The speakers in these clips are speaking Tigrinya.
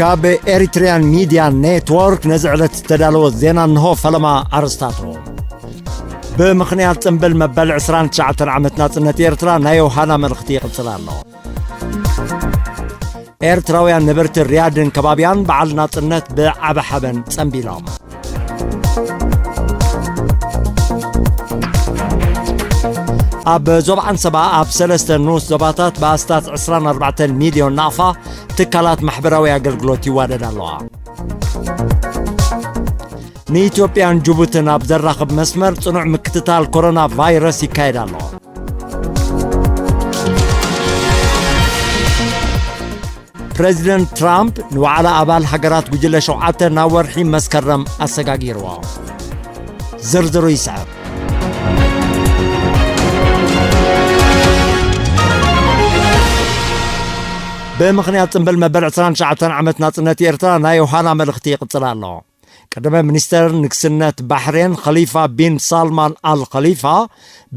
ካብ ኤሪትሪያን ሚድያ ኔትወርክ ነዚ ዕለት ዝተዳለወ ዜና እንሆ። ፈለማ ኣርስታቱ። ብምኽንያት ጽምብል መበል ዕስራን ትሽዓተን ዓመት ናጽነት ኤርትራ ናይ ዮሃና መልእኽቲ ይቕጽል ኣሎ። ኤርትራውያን ነበርቲ ሪያድን ከባቢያን በዓል ናጽነት ብዓቢ ሓበን ጸንቢሎም። ኣብ ዞባ ዓንሰባ ኣብ ሰለስተ ንኡስ ዞባታት ብኣስታት ዕስራን ኣርባዕተን ሚልዮን ናቕፋ ትካላት ማሕበራዊ ኣገልግሎት ይዋደዳ ኣለዋ። ንኢትዮጵያን ጅቡትን ኣብ ዘራኽብ መስመር ጽኑዕ ምክትታል ኮሮና ቫይረስ ይካየድ ኣሎ። ፕረዚደንት ትራምፕ ንዋዕላ ኣባል ሃገራት ጉጅለ ሸውዓተ ናብ ወርሒ መስከረም ኣሰጋጊርዎ። ዝርዝሩ ይስዕብ። ብምኽንያት ጽምብል መበል ዕስራን ትሽዓተን ዓመት ናጽነት ኤርትራ ናይ ዮሃና መልእኽቲ ይቕጽል ኣሎ። ቀዳማይ ሚኒስተር ንግስነት ባሕሬን ኸሊፋ ቢን ሳልማን ኣል ኸሊፋ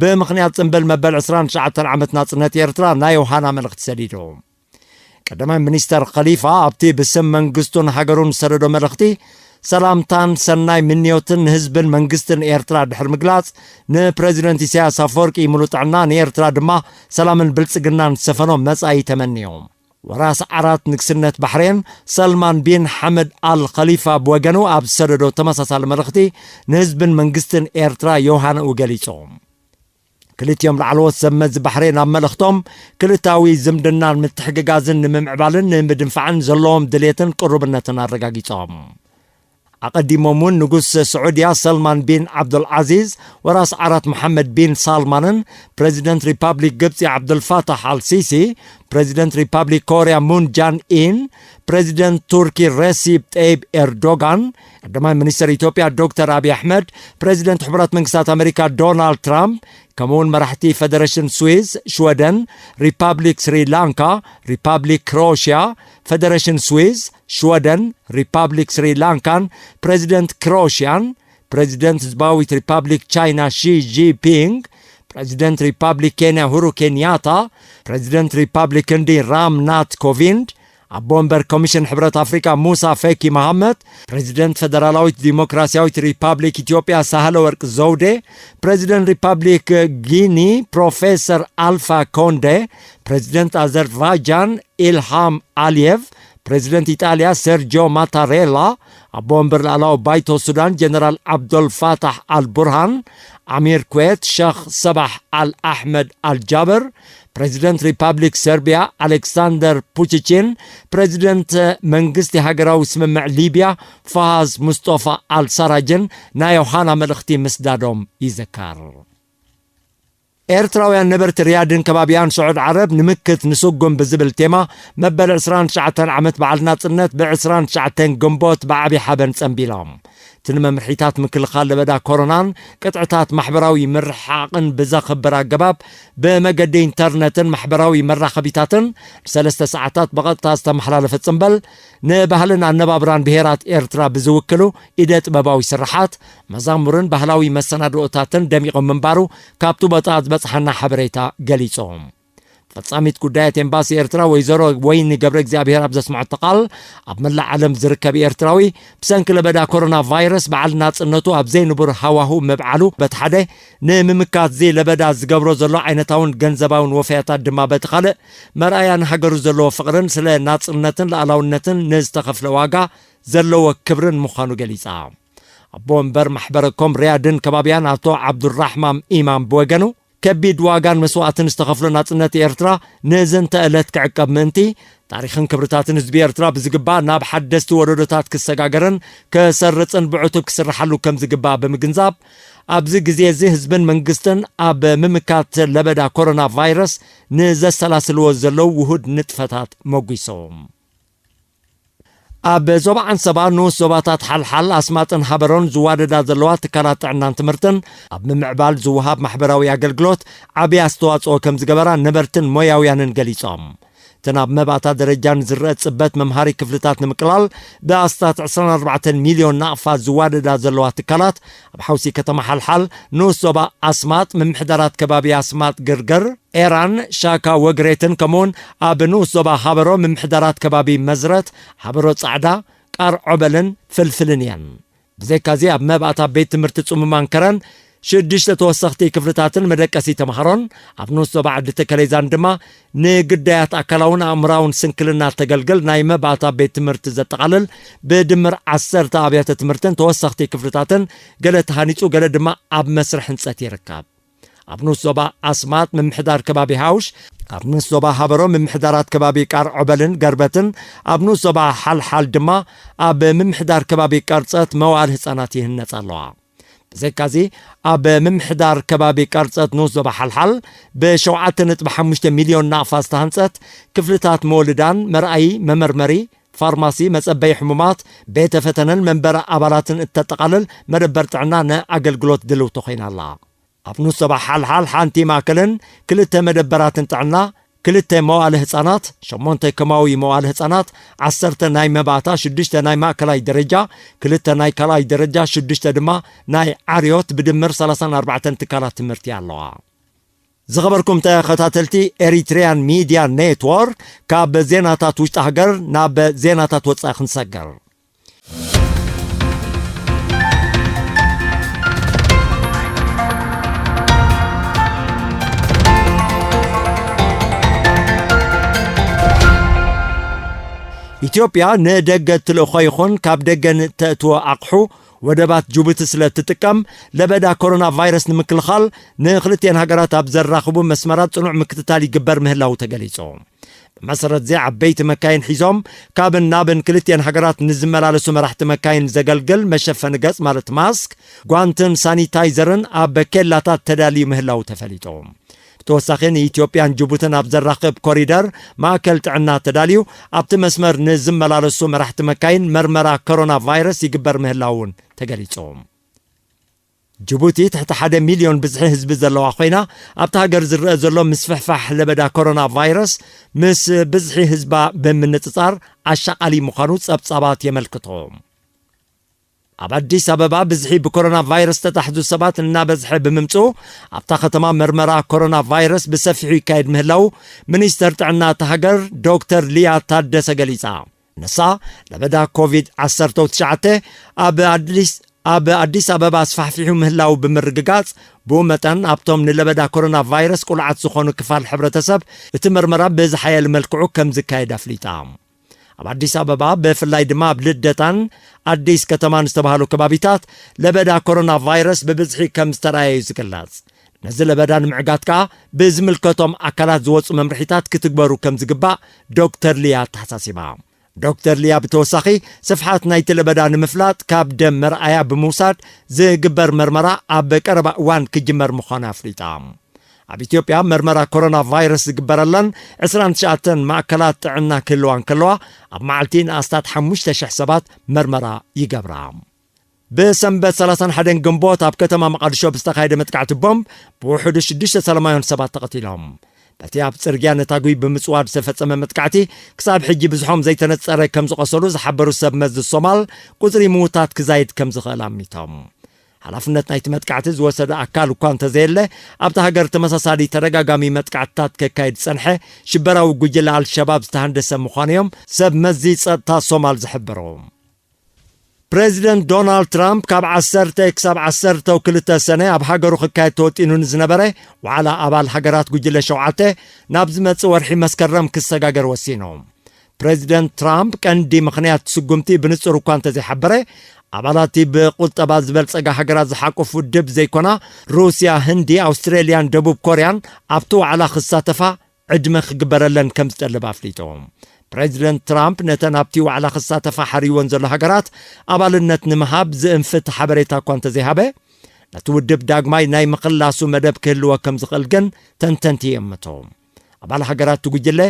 ብምኽንያት ጽምብል መበል ዕስራን ትሽዓተን ዓመት ናጽነት ኤርትራ ናይ ዮሃና መልእኽቲ ሰዲዱ። ቀዳማይ ሚኒስተር ኸሊፋ ኣብቲ ብስም መንግስቱን ሃገሩን ዝሰደዶ መልእኽቲ፣ ሰላምታን ሰናይ ምንዮትን ንህዝብን መንግስትን ኤርትራ ድሕሪ ምግላጽ፣ ንፕረዚደንት ኢሳያስ ኣፈወርቂ ምሉእ ጥዕና፣ ንኤርትራ ድማ ሰላምን ብልጽግናን ዝሰፈኖ መጻኢ ተመንዩ። ወራስ ዓራት ንግስነት ባሕሬን ሰልማን ቢን ሓመድ ኣል ኸሊፋ ብወገኑ ኣብ ዝሰደዶ ተመሳሳሊ መልእኽቲ፣ ንህዝብን መንግስትን ኤርትራ ዮሃንኡ ገሊጹ። ክልቲኦም ላዕለዎት ሰብ መዚ ባሕሬን ኣብ መልእኽቶም፣ ክልታዊ ዝምድናን ምትሕግጋዝን ንምምዕባልን ንምድንፋዕን ዘለዎም ድሌትን ቅሩብነትን ኣረጋጊጾም። ኣቐዲሞም እውን ንጉስ ስዑድያ ሰልማን ቢን ዓብዱልዓዚዝ፣ ወራስ ዓራት መሓመድ ቢን ሳልማንን፣ ፕረዚደንት ሪፓብሊክ ግብጺ ዓብዱልፋታሕ ኣልሲሲ፣ ፕረዚደንት ሪፓብሊክ ኮርያ ሙን ጃን ኢን፣ ፕረዚደንት ቱርኪ ረሲብ ጠይብ ኤርዶጋን፣ ቀዳማይ ሚኒስተር ኢትዮጵያ ዶክተር ኣብይ ኣሕመድ፣ ፕረዚደንት ሕቡራት መንግስታት ኣመሪካ ዶናልድ ትራምፕ፣ ከምኡውን መራሕቲ ፈደረሽን ስዊዝ፣ ሽወደን፣ ሪፓብሊክ ስሪላንካ፣ ሪፓብሊክ ክሮሽያ፣ ፈደረሽን ስዊዝ፣ ሽወደን፣ ሪፓብሊክ ስሪላንካን ፕረዚደንት ክሮሽያን፣ ፕረዚደንት ህዝባዊት ሪፓብሊክ ቻይና ሺ ጂፒንግ፣ ፕረዚደንት ሪፓብሊክ ኬንያ ሁሩ ኬንያታ፣ ፕረዚደንት ሪፓብሊክ ህንዲ ራም ናት ኮቪንድ፣ ኣቦ ወንበር ኮሚሽን ሕብረት ኣፍሪካ ሙሳ ፌኪ መሃመት፣ ፕረዚደንት ፈደራላዊት ዲሞክራሲያዊት ሪፓብሊክ ኢትዮጵያ ሳህለ ወርቅ ዘውዴ፣ ፕረዚደንት ሪፓብሊክ ጊኒ ፕሮፌሰር ኣልፋ ኮንዴ፣ ፕረዚደንት ኣዘርባይጃን ኢልሃም ኣልየቭ፣ ፕረዚደንት ኢጣልያ ሰርጆ ማታሬላ፣ ኣቦ ወንበር ላዕላዊ ባይቶ ሱዳን ጀነራል ዓብዶል ፋታሕ ኣል ቡርሃን፣ ኣሚር ኩዌት ሸኽ ሰባሕ ኣል ኣሕመድ ኣል ጃብር፣ ፕረዚደንት ሪፓብሊክ ሰርቢያ ኣሌክሳንደር ፑቺቺን፣ ፕረዚደንት መንግስቲ ሃገራዊ ስምምዕ ሊብያ ፋሃዝ ሙስጦፋ ኣል ሳራጅን ናይ ዮሃና መልእኽቲ ምስዳዶም ይዝከር። ኤርትራውያን ነበርቲ ሪያድን ከባቢኣን ስዑድ ዓረብ ንምክት ንስጉም ብዝብል ቴማ መበል ዕስራን ትሽዓተን ዓመት በዓል ናጽነት ብ ዕስራን ትሽዓተን ግንቦት ብዓቢ ሓበን ጸንቢሎም። እቲ ንመምርሒታት ምክልኻል ለበዳ ኮሮናን ቅጥዕታት ማሕበራዊ ምርሕሓቕን ብዘኽብር ኣገባብ ብመገዲ ኢንተርነትን ማሕበራዊ መራኸቢታትን ንሰለስተ ሰዓታት ብቐጥታ ዝተመሓላለፈ ጽምበል ንባህልን ኣነባብራን ብሄራት ኤርትራ ብዝውክሉ ኢደ ጥበባዊ ስርሓት፣ መዛሙርን ባህላዊ መሰናድኦታትን ደሚቖም ምንባሩ ካብቲ ቦታ ዝበጽሓና ሓበሬታ ገሊጹ። ፈጻሚት ጉዳያት ኤምባሲ ኤርትራ ወይዘሮ ወይኒ ገብረ እግዚኣብሔር ኣብ ዘስምዐቶ ቃል፣ ኣብ መላእ ዓለም ዝርከብ ኤርትራዊ ብሰንኪ ለበዳ ኮሮና ቫይረስ በዓል ናጽነቱ ኣብ ዘይንቡር ሃዋሁ ምብዓሉ በቲ ሓደ፣ ንምምካት እዚ ለበዳ ዝገብሮ ዘሎ ዓይነታውን ገንዘባውን ወፈያታት ድማ በቲ ካልእ፣ መርኣያ ንሃገሩ ዘለዎ ፍቕርን ስለ ናጽነትን ሉዓላውነትን ንዝተኸፍለ ዋጋ ዘለዎ ክብርን ምዃኑ ገሊጻ። ኣቦ ወንበር ማሕበረ ኮም ሪያድን ከባቢያን ኣቶ ዓብዱራሕማም ኢማም ብወገኑ፣ ከቢድ ዋጋን መስዋእትን ዝተኸፍሎ ናጽነት ኤርትራ ንዝንተ ዕለት ክዕቀብ ምእንቲ፣ ታሪኽን ክብርታትን ህዝቢ ኤርትራ ብዝግባእ ናብ ሓደስቲ ወለዶታት ክሰጋገርን ክሰርጽን ብዕቱብ ክስርሓሉ ከም ዝግባእ ብምግንዛብ፣ ኣብዚ ግዜ እዚ ህዝብን መንግስትን ኣብ ምምካት ለበዳ ኮሮና ቫይረስ ንዘሰላስልዎ ዘለዉ ውሁድ ንጥፈታት መጒሶም። ኣብ ዞባ ዓንሰባ ንኡስ ዞባታት ሓልሓል፣ ኣስማጥን ሃበሮን ዝዋደዳ ዘለዋ ትካላት ጥዕናን ትምህርትን ኣብ ምምዕባል ዝወሃብ ማሕበራዊ ኣገልግሎት ዓቢ ኣስተዋጽኦ ከም ዝገበራ ነበርትን ሞያውያንን ገሊጾም። እተን ኣብ መባእታ ደረጃ ንዝረአ ጽበት መምሃሪ ክፍልታት ንምቅላል ብኣስታት ዕስራን ኣርባዕተን ሚልዮን ናቕፋ ዝዋደዳ ዘለዋ ትካላት፣ ኣብ ሓውሲ ከተማ ሓልሓል፣ ንኡስ ዞባ ኣስማጥ፣ ምምሕዳራት ከባቢ ኣስማጥ፣ ግርግር፣ ኤራን፣ ሻካ ወግሬትን፣ ከምኡውን ኣብ ንኡስ ዞባ ሃበሮ፣ ምምሕዳራት ከባቢ መዝረት፣ ሃበሮ ጻዕዳ፣ ቃር ዖበልን ፍልፍልን እየን። ብዘይካዚ ኣብ መባእታ ቤት ትምህርቲ ጽሙማን ከረን ሽዱሽተ ተወሰኽቲ ክፍልታትን መደቀሲ ተምሃሮን፣ ኣብ ንኡስ ዞባ ዓዲ ተከሌዛን ድማ ንግዳያት ኣካላውን ኣእምራውን ስንክልና ተገልግል ናይ መባእታ ቤት ትምህርቲ ዘጠቓልል ብድምር ዓሰርተ ኣብያተ ትምህርትን ተወሰኽቲ ክፍልታትን ገለ ተሃኒጹ፣ ገለ ድማ ኣብ መስርሕ ህንጸት ይርከብ። ኣብ ንኡስ ዞባ ኣስማጥ ምምሕዳር ከባቢ ሃውሽ፣ ኣብ ንኡስ ዞባ ሃበሮ ምምሕዳራት ከባቢ ቃር ዖበልን ገርበትን፣ ኣብ ንኡስ ዞባ ሓልሓል ድማ ኣብ ምምሕዳር ከባቢ ቀርጸት መዋል ህጻናት ይህነጻ ኣለዋ። ብዘይካዚ ኣብ ምምሕዳር ከባቢ ቀርጸት ንኡስ ዞባ ሓልሓል ብሸውዓተ ነጥቢ ሓሙሽተ ሚልዮን ናቕፋ ዝተሃንጸት ክፍልታት መወልዳን፣ መርኣዪ፣ መመርመሪ፣ ፋርማሲ፣ መጸበዪ ሕሙማት፣ ቤተ ፈተነን መንበሪ ኣባላትን እተጠቓልል መደበር ጥዕና ንኣገልግሎት ድልውቲ ኮይና ኣላ። ኣብ ንኡስ ዞባ ሓልሓል ሓንቲ ማእከልን ክልተ መደበራትን ጥዕና፣ ክልተ መዋእለ ህጻናት፣ ሸሞንተ ከማዊ መዋእለ ህጻናት፣ ዓሰርተ ናይ መባእታ፣ ሽዱሽተ ናይ ማእከላይ ደረጃ፣ ክልተ ናይ ካልኣይ ደረጃ፣ ሽዱሽተ ድማ ናይ ዓርዮት፣ ብድምር ሰላሳን ኣርባዕተን ትካላት ትምህርቲ ኣለዋ። ዝኸበርኩም ተኸታተልቲ ኤሪትሪያን ሚድያ ኔትወርክ፣ ካብ ዜናታት ውሽጢ ሃገር ናብ ዜናታት ወጻኢ ክንሰገር። ኢትዮጵያ ንደገ እትልእኾ ይኹን ካብ ደገ ንተእትዎ ኣቕሑ ወደባት ጅቡቲ ስለ እትጥቀም፣ ለበዳ ኮሮና ቫይረስ ንምክልኻል ንክልቲኤን ሃገራት ኣብ ዘራኽቡ መስመራት ጽኑዕ ምክትታል ይግበር ምህላዉ ተገሊጹ። ብመሰረት እዚ፣ ዓበይቲ መካይን ሒዞም ካብን ናብን ክልቲኤን ሃገራት ንዝመላለሱ መራሕቲ መካይን ዘገልግል መሸፈኒ ገጽ፣ ማለት ማስክ፣ ጓንትን ሳኒታይዘርን ኣብ ኬላታት ተዳልዩ ምህላዉ ተፈሊጡ። ብተወሳኺ፣ ንኢትዮጵያን ጅቡትን ኣብ ዘራኽብ ኮሪደር ማእከል ጥዕና ተዳልዩ፣ ኣብቲ መስመር ንዝመላለሱ መራሕቲ መካይን መርመራ ኮሮና ቫይረስ ይግበር ምህላዉ እውን ተገሊጹ። ጅቡቲ ትሕቲ ሓደ ሚልዮን ብዝሒ ህዝቢ ዘለዋ ኮይና፣ ኣብታ ሃገር ዝረአ ዘሎ ምስፍሕፋሕ ለበዳ ኮሮና ቫይረስ ምስ ብዝሒ ህዝባ ብምንጽጻር ኣሻቓሊ ምዃኑ ጸብጻባት የመልክቱ። ኣብ ኣዲስ ኣበባ ብዝሒ ብኮሮና ቫይረስ ዝተታሕዙ ሰባት እናበዝሐ ብምምጽኡ፣ ኣብታ ከተማ መርመራ ኮሮና ቫይረስ ብሰፊሑ ይካየድ ምህላዉ ሚኒስተር ጥዕና እታ ሃገር ዶክተር ሊያ ታደሰ ገሊጻ። ንሳ፣ ለበዳ ኮቪድ ዓሰርተ ትሽዓተ ኣብ ኣዲስ፣ ኣብ ኣዲስ ኣበባ ኣስፋሕፊሑ ምህላዉ ብምርግጋጽ፣ ብኡ መጠን ኣብቶም ንለበዳ ኮሮና ቫይረስ ቁልዓት ዝኾኑ ክፋል ሕብረተሰብ እቲ መርመራ ብዝሓየለ መልክዑ ከም ዝካየድ ኣፍሊጣ። ኣብ ኣዲስ ኣበባ፣ ብፍላይ ድማ ኣብ ልደታን ኣዲስ ከተማን ዝተባህሉ ከባቢታት፣ ለበዳ ኮሮና ቫይረስ ብብዝሒ ከም ዝተራእየ እዩ ዝግለጽ። ነዚ ለበዳ ንምዕጋት ከኣ ብዝምልከቶም ኣካላት ዝወጹ መምርሒታት ክትግበሩ ከም ዝግባእ ዶክተር ሊያ ኣተሓሳሲባ። ዶክተር ሊያ ብተወሳኺ፣ ስፍሓት ናይቲ ለበዳ ንምፍላጥ ካብ ደም መርኣያ ብምውሳድ ዝግበር መርመራ ኣብ ቀረባ እዋን ክጅመር ምዃኑ ኣፍሊጣ። ኣብ ኢትዮጵያ መርመራ ኮሮና ቫይረስ ዝግበረለን ዕስራን ትሽዓተን ማእከላት ጥዕና ክህልዋ እንከለዋ፣ ኣብ መዓልቲ ንኣስታት ሓሙሽተ ሽሕ ሰባት መርመራ ይገብራ። ብሰንበት ሰላሳን ሓደን ግንቦት ኣብ ከተማ መቓድሾ ብዝተኻየደ መጥቃዕቲ ቦምብ ብውሕዱ ሽዱሽተ ሰላማውያን ሰባት ተቐቲሎም። በቲ ኣብ ጽርግያ ነታጒ ብምጽዋድ ዝተፈጸመ መጥቃዕቲ፣ ክሳብ ሕጂ ብዝሖም ዘይተነጸረ ከም ዝቖሰሉ ዝሓበሩ ሰብ መዚ ሶማል፣ ቁጽሪ ምዉታት ክዛይድ ከም ዝኽእል ኣሚቶም። ሓላፍነት ናይቲ መጥቃዕቲ ዝወሰደ ኣካል እኳ እንተዘየለ፣ ኣብታ ሃገር ተመሳሳሊ ተደጋጋሚ መጥቃዕትታት ከካይድ ዝጸንሐ ሽበራዊ ጉጅለ ኣልሸባብ ዝተሃንደሰ ምዃኑ እዮም ሰብ መዚ ጸጥታ ሶማል ዝሕብሩ። ፕሬዚደንት ዶናልድ ትራምፕ፣ ካብ ዓሰርተ ክሳብ ዓሰርተ ክልተ ሰነ ኣብ ሃገሩ ክካየድ ተወጢኑ ንዝነበረ ዋዕላ ኣባል ሃገራት ጉጅለ ሸውዓተ፣ ናብ ዝመጽእ ወርሒ መስከረም ክሰጋገር ወሲኑ። ፕሬዚደንት ትራምፕ ቀንዲ ምኽንያት ስጉምቲ ብንጹር እኳ እንተዘይሓበረ፣ ኣባላት ብቁጠባ ዝበልጸጋ ሃገራት ዝሓቁፍ ውድብ ዘይኮና፣ ሩስያ፣ ህንዲ፣ ኣውስትሬልያን ደቡብ ኮርያን ኣብቲ ዋዕላ ክሳተፋ ዕድመ ክግበረለን ከም ዝጠልብ ኣፍሊጡ። ፕሬዚደንት ትራምፕ ነተን ኣብቲ ዋዕላ ክሳተፋ ሓርይወን ዘሎ ሃገራት ኣባልነት ንምሃብ ዝእንፍት ሓበሬታ እኳ እንተዘይሃበ፣ ነቲ ውድብ ዳግማይ ናይ ምኽላሱ መደብ ክህልዎ ከም ዝኽእል ግን ተንተንቲ ይእምቱ። ኣባል ሃገራት እቲ ጉጅለ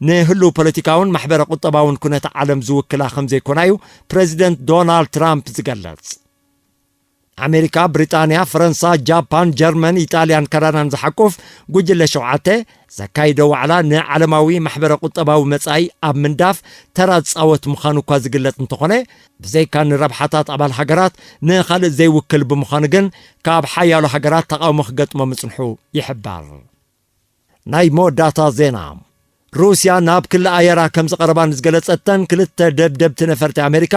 ንህሉው ፖለቲካውን ማሕበረ ቁጠባውን ኩነተ ዓለም ዝውክላ ከም ዘይኮና እዩ ፕሬዚደንት ዶናልድ ትራምፕ ዝገልጽ። ኣሜሪካ፣ ብሪጣንያ፣ ፈረንሳ፣ ጃፓን፣ ጀርመን፣ ኢጣልያን ካናዳን ዝሓቁፍ ጉጅለ ሸውዓተ ዘካይዶ ዋዕላ ንዓለማዊ ማሕበረ ቁጠባዊ መጻኢ ኣብ ምንዳፍ ተራ ዝጻወት ምዃኑ እኳ ዝግለጽ እንተኾነ፣ ብዘይካ ንረብሓታት ኣባል ሃገራት ንኻልእ ዘይውክል ብምዃኑ ግን ካብ ሓያሎ ሃገራት ተቓውሞ ክገጥሞ ምጽንሑ ይሕበር። ናይ መወዳእታ ዜና። ሩስያ ናብ ክሊ ኣየራ ከም ዝቐረባ ንዝገለጸተን ክልተ ደብደብቲ ነፈርቲ ኣሜሪካ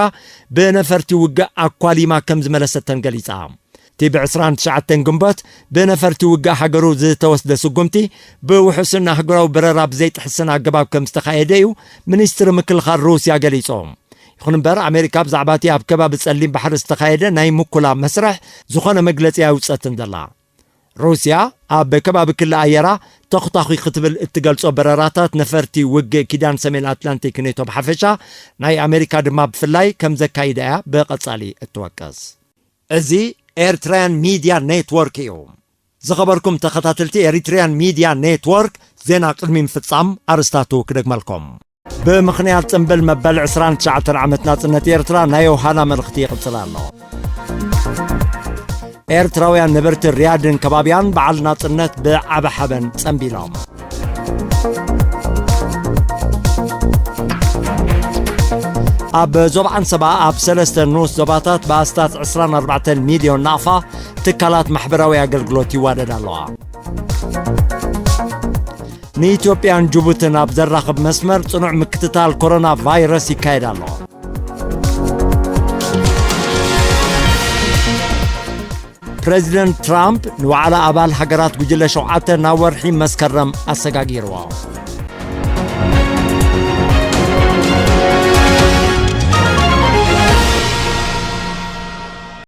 ብነፈርቲ ውግእ ኣኳሊማ ከም ዝመለሰተን ገሊጻ። እቲ ብ ዕስራን ትሽዓተን ግንቦት ብነፈርቲ ውግእ ሃገሩ ዝተወስደ ስጉምቲ ብውሑስን ኣህጉራዊ በረራ ብዘይጥሕስን ኣገባብ ከም ዝተኻየደ እዩ ሚኒስትሪ ምክልኻል ሩስያ ገሊጹ። ይኹን እምበር ኣሜሪካ ብዛዕባ እቲ ኣብ ከባቢ ጸሊም ባሕሪ ዝተኻየደ ናይ ምኩላ መስርሕ ዝኾነ መግለጺ ኣይውጸትን ዘላ። ሩስያ ኣብ ከባቢ ክሊ ኣየራ ተኹታኹ ክትብል እትገልጾ በረራታት ነፈርቲ ውግእ ኪዳን ሰሜን ኣትላንቲክ ኔቶ ብሓፈሻ ናይ ኣሜሪካ ድማ ብፍላይ ከም ዘካይዳ እያ ብቐጻሊ እትወቅስ። እዚ ኤርትራያን ሚድያ ኔትወርክ እዩ። ዝኸበርኩም ተኸታተልቲ ኤሪትሪያን ሚድያ ኔትወርክ፣ ዜና ቅድሚ ምፍጻም ኣርስታቱ ክደግመልኩም። ብምኽንያት ጽምብል መበል ዕስራን ትሽዓተን ዓመት ናጽነት ኤርትራ ናይ ዮሃና መልእኽቲ ይቕጽል ኣሎ። ኤርትራውያን ነበርቲ ሪያድን ከባቢያን በዓል ናጽነት ብዓቢ ሓበን ጸንቢሎም። ኣብ ዞባ ዓንሰባ ኣብ ሰለስተ ንኡስ ዞባታት ብኣስታት ዕስራን ኣርባዕተን ሚልዮን ናቕፋ ትካላት ማሕበራዊ ኣገልግሎት ይዋደዳ ኣለዋ። ንኢትዮጵያን ጅቡትን ኣብ ዘራኽብ መስመር ጽኑዕ ምክትታል ኮሮና ቫይረስ ይካየድ ኣሎ። ፕረዚደንት ትራምፕ ንዋዕላ ኣባል ሃገራት ጉጅለ ሸውዓተ ናብ ወርሒ መስከረም ኣሰጋጊርዎ።